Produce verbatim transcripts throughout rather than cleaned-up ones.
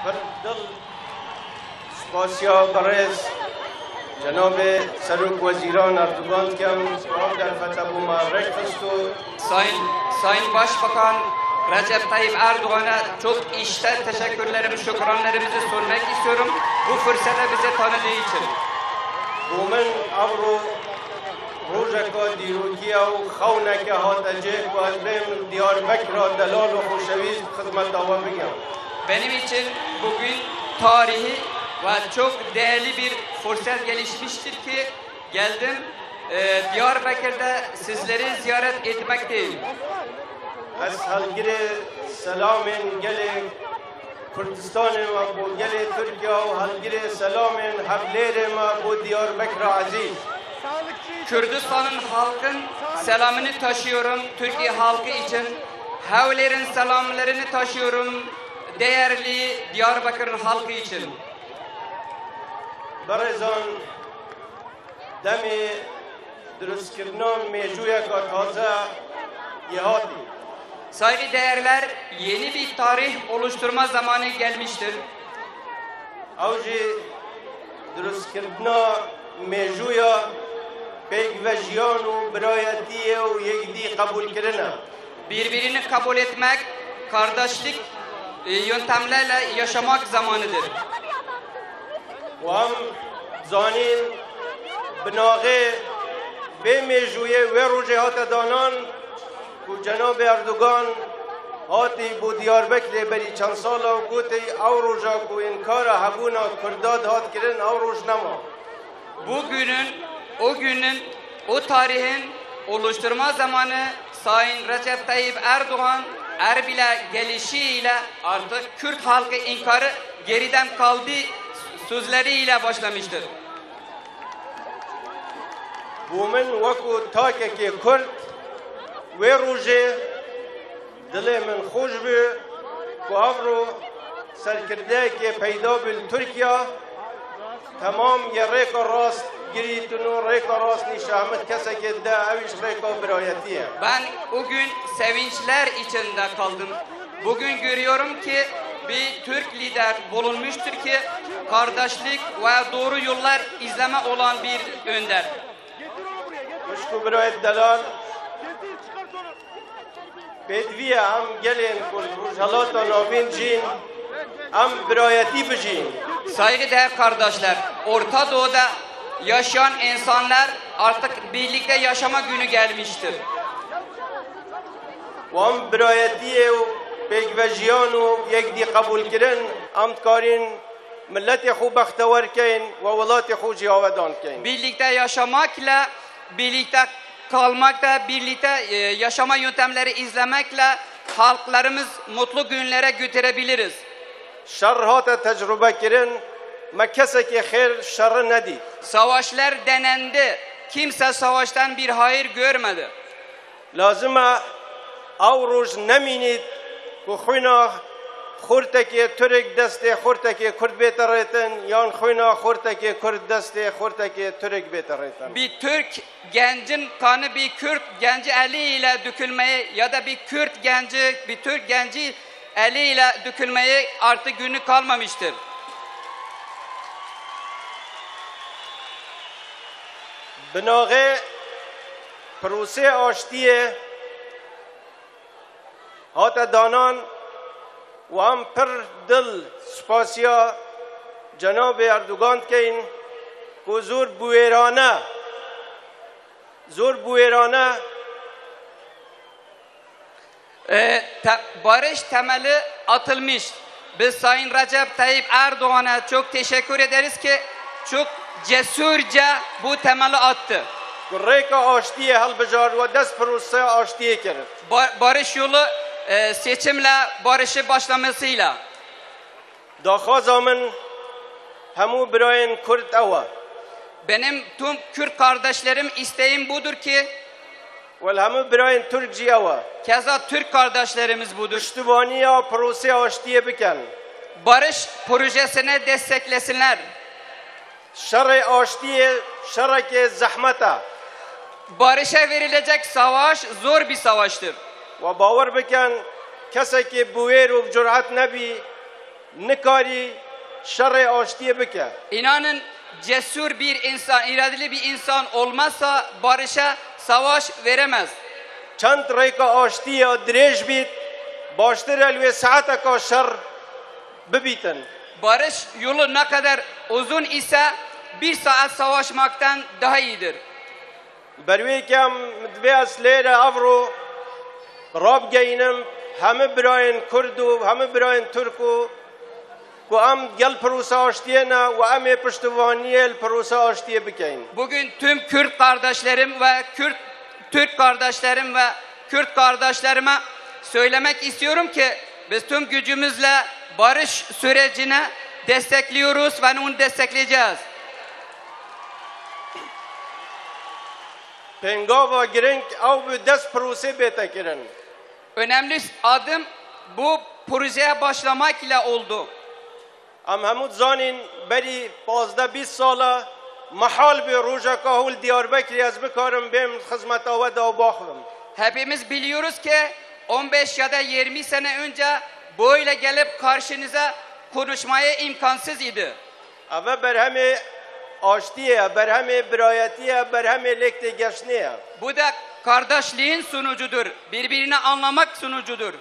Pir dil spasiya berêz cenabê Serok Wezîran Erdogan dikim, ku ev derfete bo me rêk xist û Sayın, Sayın Başbakan Recep Tayyip Erdoğan'a çok içten teşekkürlerimi, şükranlarımızı sunmak istiyorum. Bu fırsatı bize tanıdığı için. Bo min evro rojeka dîrokî ye û xewneke hate cih ku ez bêm Diyarbekira delal û xweşewîst xizmeta we bikim. Benim için bugün tarihi ve çok değerli bir fırsat gelişmiştir ki geldim, e, Diyarbakır'da sizleri ziyaret etmekteyim. Ez helgirê selamên gelê Kurdistanê me bo gelê Tirkiye û helgirê selamên hevlêrê me bo Diyarbekira ezîz. Kürdistan'ın halkın selamını taşıyorum Türkiye halkı için. Hevlêr'in selamlarını taşıyorum değerli Diyarbakır'ın halkı için. Berêzan, demê dirustkirina mêjûyeka taze yê hatî. Saygıdeğerler, yeni bir tarih oluşturma zamanı gelmiştir. Ew jî dirustkirina mêjûya pêkvejiyan û birayetiyê û yekdî qebûlkirin e. Birbirini kabul etmek, kardeşlik, e, yöntemlerle yaşamak zamanıdır. Û em zanîn, binaxê vê mêjûyê wê rojê hate danan ku cenabê Erdogan hatî bo Diyarbekirê berî çend sala û gotî, ew roja ku înkara hebûna Kurda dihat kirin, ew roj nema. Bugünün, o günün, o tarihin oluşturma zamanı Sayın Recep Tayyip Erdoğan Erbil'e gelişiyle artık Kürt halkı inkarı geriden kaldı sözleriyle başlamıştır. Bo min wekû takekê Kurd, wê rojê dilê min xweş bû ku evro serkirdeyekê peyda bû li Tirkiye, temam yê rêka rast girîtin û rêka rast nîşa min kesekê dide, ew jî rêka birayetî ye. Ben o gün sevinçler içinde kaldım. Bugün görüyorum ki bir Türk lider bulunmuştur ki kardeşlik ve doğru yollar izleme olan bir önder. Xwişk û birayê delal, pêdivî ye em gelên ku li Rojhelata Navîn jîn, em birayetî bijîn. Saygıdeğer kardeşler, Orta Doğu'da yaşayan insanlar artık birlikte yaşama günü gelmiştir. Wan birayetiyê û pêkvejiyan û yekdî qebûlkirin, em dikarîn milletê xwe bextewer keyn we welatê xwe jî awedan keyn. Birlikte yaşamakla, birlikte kalmakta, birlikte, e, yaşama yöntemleri izlemekle halklarımız mutlu günlere götürebiliriz. Şer hate tecrube kirin, me kesekê xêr şerî nedît. Savaşlar denendi, kimse savaştan bir hayır görmedi. Lazim e ew roj nemînît ku xwîna xortekê Tirk destê xortekê Kurd bête rêtin, yan xwîna xortekê Kurd destê xortekê Tirk bête rêtin. Bir Türk gencin kanı bir Kürt genci eli ile dökülmeye ya da bir Kürt genci bir Türk genci eli ile dökülmeye artık günü kalmamıştır. Binaxê prosê aştiyê hate danan û em pir dil spasiya cenabê Erdogan dikeyn ku zor biwêrane, zor biwêrane E, te-, barış temeli atılmış. Biz Sayın Recep Tayyip Erdoğan'a çok teşekkür ederiz ki çok cesurca bu temeli attı. Ku rêka aştiyê hilbijart we dest proseya aştiyê kir. Ba-, barış yolu, e, seçimle, barışı başlamasıyla. Daxwaza min hemû birayên Kurd ew e. Benim tüm Kürt kardeşlerim isteğim budur ki Wele hemû birayên Tirk jî ew e. Keza Türk kardeşlerimiz budur. Piştevaniya prosê aştiyê bikin. Barış projesine desteklesinler. Şerê aştiyê şerekê zehmet e. Barışa verilecek savaş zor bir savaştır. We bawer bikin, kesekî bi wêr û bi curet nebî, Nikarî şerê aştiyê bike. İnanın, cesur bir insan, iradeli bir insan olmazsa barışa savaş veremez. Çend rêka aştiyê dirêj bît, baştir e li wê saeteka şer bibîtin. Barış yolu ne kadar uzun ise bir saat savaşmaktan daha iyidir. Ber wê yekê em divê ez lêre evro rabigeyînim hemû birayên Kurd û hemû birayên Tirk û ku em gel prosa aştiyê ne û em ê piştivaniyê li prosa aştiyê bikeyin. Bugün tüm Kürt kardeşlerim ve Kürt, Türk kardeşlerim ve Kürt kardeşlerime söylemek istiyorum ki biz tüm gücümüzle barış sürecine destekliyoruz ve onu destekleyeceğiz. Pêngava giring ew bi dest prosê bête kirin. Önemli adım bu projeye başlamak ile oldu. Em hemû dizanîn berî pazdeh bîst sala mehal bû rojeka hûl Diyarbekirê ez bikarim bêm xizmeta we de û baxivim. Hepimiz biliyoruz ki on beş ya da yirmi sene önce böyle gelip karşınıza konuşmaya imkansız idi. Eve berhemê aştiyê ye, berhemê birayetiyê ye, berhemê lêktêgeştinê ye. Bu da kardeşliğin sonucudur, birbirini anlamak sonucudur.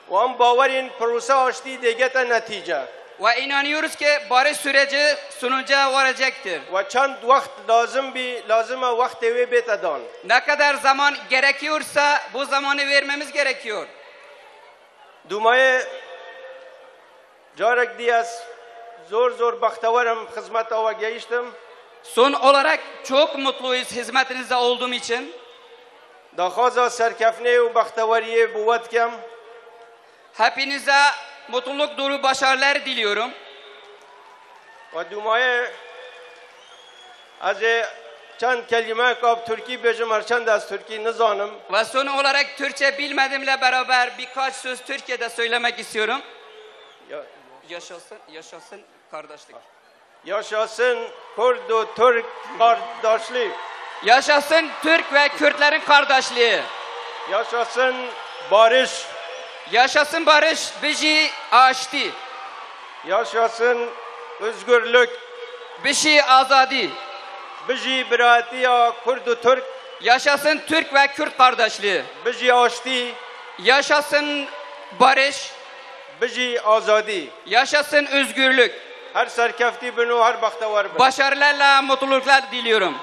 Wan bawerîn prosa aştî dêgete netîce. Ve inanıyoruz ki barış süreci sonuca varacaktır. Ve çend wext lazim bî, lazim e wextê wê bête dan. Ne kadar zaman gerekiyorsa bu zamanı vermemiz gerekiyor. Dûmayê carek dî ez zor zor bextewer im xizmeta we gehiştim. Son olarak çok mutluyuz hizmetinizde olduğum için. Daxwaza serkeftinê û bexteweriyê bi we dikim. Hepinize mutluluk dolu başarılar diliyorum. Ve dûmayê ez ê çend kelimeyeka bi Tirkî bêjim, her çend ez Tirkî nizanim. Ve son olarak Türkçe bilmediğimle beraber birkaç söz Türkçe'de söylemek istiyorum. Ya- Yaşasın, yaşasın kardeşlik. Yaşasın Kurd û Türk kardeşliği. Yaşasın Türk ve Kürtlerin kardeşliği. Yaşasın barış. Yaşasın barış, bijî aştî. Yaşasın özgürlük. Bijî azadî. Bijî birayetiya Kurd û Türk. Yaşasın Türk ve Kürt kardeşliği. Bijî aştî. Yaşasın barış. Bijî azadî. Yaşasın özgürlük. Her serkeftî bin û her bextewar bin. Başarılarla, mutluluklar diliyorum.